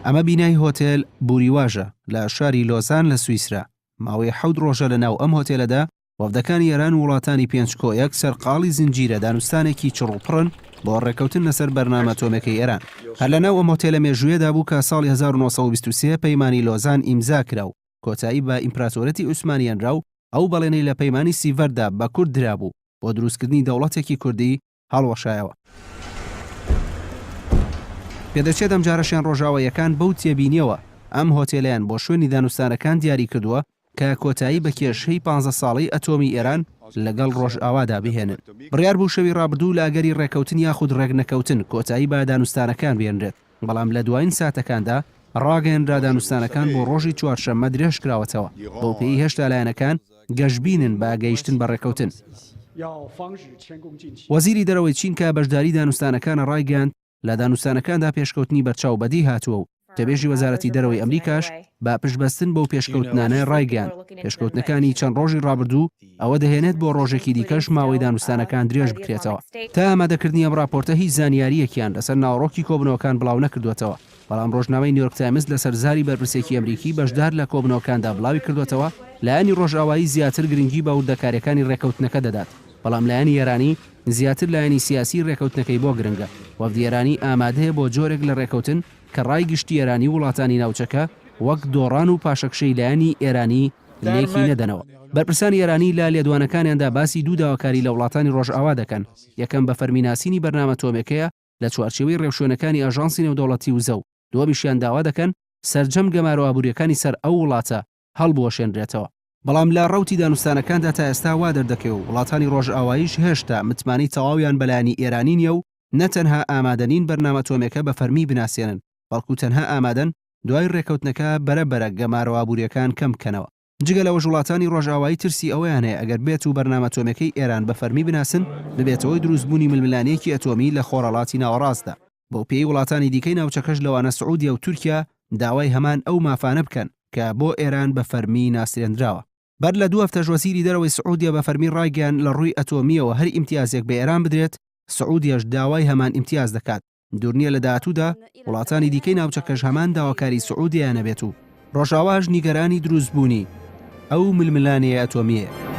ئەمە بینای هۆتێل بوریواژە لە شاری لۆزان لە سویسرا. ماوەی حەوت ڕۆژە لە ناو ئەم هۆتێلەدا وەفدەکانی ئێران و وڵاتانی پێنج کۆ یەک سەرقاڵی زنجیرە دانوستانێکی چڕ و پڕن بۆ ڕێککەوتن لەسەر بەرنامە ئەتۆمیەکەی ئێران. هەر لە ناو ئەم هۆتێلە مێژوویەدا بوو کە ساڵی 1923 پەیمانی لۆزان ئیمزا کرا و کۆتایی بە ئیمپراتۆرەتی عوسمانی هێنرا و ئەو بەڵێنەی لە پەیمانی سیڤەردا بە کورد درابوو بۆ دروستکردنی دەوڵەتێکی کوردی هەڵوەشایەوە. پێدەچێت ئەمجارەشیان ڕۆژاواییەکان بەو تێبینییەوە ئەم هۆتێلەیان بۆ شوێنی دانوستانەکان دیاری کردووە کە کۆتایی بە کێشەی پانزە ساڵەی ئەتۆمی ئێران لەگەڵ ڕۆژئاوادا بهێنن. بڕیار بوو شەوی ڕابردوو لە ئەگەری ڕێککەوتن یاخود ڕێکنەکەوتن کۆتایی بە دانوستانەکان بهێنرێت، بەڵام لە دوایین ساتەکاندا ڕاگەیەنرا دانوستانەکان بۆ ڕۆژی چوارشەممە درێژکراوەتەوە، بەوپێیەی هێشتا لایەنەکان گەشبینن بە گەیشتن بە ڕێککەوتن. وەزیری دەرەوەی چین کە بەشداری دانوستانەکانە ڕایگەیاند، لە دانوستانەکاندا پێشکەوتنی بەرچاو بەدی هاتووە و وتەبێژی وەزارەتی دەرەوەی ئەمریکاش بە پشتبەستن بەو پێشکەوتنانە ڕایگەیاند، پێشکەوتنەکانی چەند ڕۆژی ڕابردوو ئەوە دەهێنێت بۆ ڕۆژێکی دیکەش ماوەی دانوستانەکان درێژ بکرێتەوە. تا ئامادەکردنی ئەم ڕاپۆرتە هیچ زانیارییەکیان لەسەر ناوەڕۆکی کۆبوونەوەکان بڵاونەکردووەتەوە، بەڵام ڕۆژنامەی نیویۆرک تایمز لەسەر زاری بەرپرسێکی ئەمریکی بەشدار لە کۆبوونەوەکاندا بڵاویکردووەتەوە، لایەنی ڕۆژئاوایی زیاتر گرنگی بە وردەکارییەکانی ڕێککەوتنەکە دەدات، بەڵام لایەنی ئێرانی زیاتر لایەنی سیاسیی ڕێککەوتنەکەی بۆ گرنگە. وەفدی ئێرانی ئامادەیە بۆ جۆرێک لە ڕێککەوتن کە ڕای گشتی ئێرانی و وڵاتانی ناوچەکە وەک دۆڕان و پاشەکشەی لایەنی ئێرانی لێکی نەدەنەوە. بەرپرسانی ئێرانی لە لێدوانەکانیاندا باسی دوو داواکاری لە وڵاتانی ڕۆژئاوا دەکەن، یەکەم بە فەرمی ناسینی بەرنامە ئەتۆمییەکەیە لە چوارچێوەی ڕێوشوێنەکانی ئاژانسی نێودەوڵەتی وزە و دووەمیشیان داوا دەکەن سەرجەم گەمارۆ ئابوورییەکانی سەر ئەو وڵاتە هەڵبوەشێنرێتەوە. بەڵام لە ڕەوتی دانوستانەکاندا تا ئێستا وا دەردەکەوێ و وڵاتانی ڕۆژئاواییش هێشتا متمانەی تەواویان بە لایەنی ئێرانی نییە و نە تەنها ئامادە نین بەرنامە ئەتۆمییەکە بە فەرمی بناسێنن، بەڵکو تەنها ئامادەن دوای ڕێکەوتنەکە بەرە بەرە گەمارۆ ئابوورییەکان کەم بکەنەوە. جگە لەوەش وڵاتانی ڕۆژئاوایی ترسی ئەوەیان هەیە ئەگەر بێت و بەرنامە ئەتۆمییەکەی ئێران بە فەرمی بناسن، ببێتە هۆی دروستبوونی ململانێیەکی ئەتۆمی لە خۆرهەڵاتی ناوەڕاستدا. بەو پێیەی وڵاتانی دیکەی ناوچەکەش لەوانە سعودیە و تورکیا داوای هەمان ئەو مافانە بکەن کە بۆ ئێران بە فەرمی ناسرێندراوە. بەر لە دوو هەفتەش وەزیری دەرەوەی سعودیە بە فەرمی ڕایگەیاند لە ڕووی ئەتۆمییەوە هەر ئیمتیازێک بە ئێران بدرێت، سعودیەش داوای هەمان ئیمتیاز دەکات. دوور نییە لە داهاتوودا وڵاتانی دیکەی ناوچەکەش هەمان داواکاری سعودیەیان هەبێت و ڕۆژئاواش نیگەرانی دروستبوونی ئەو ململانێیە ئەتۆمییەیە.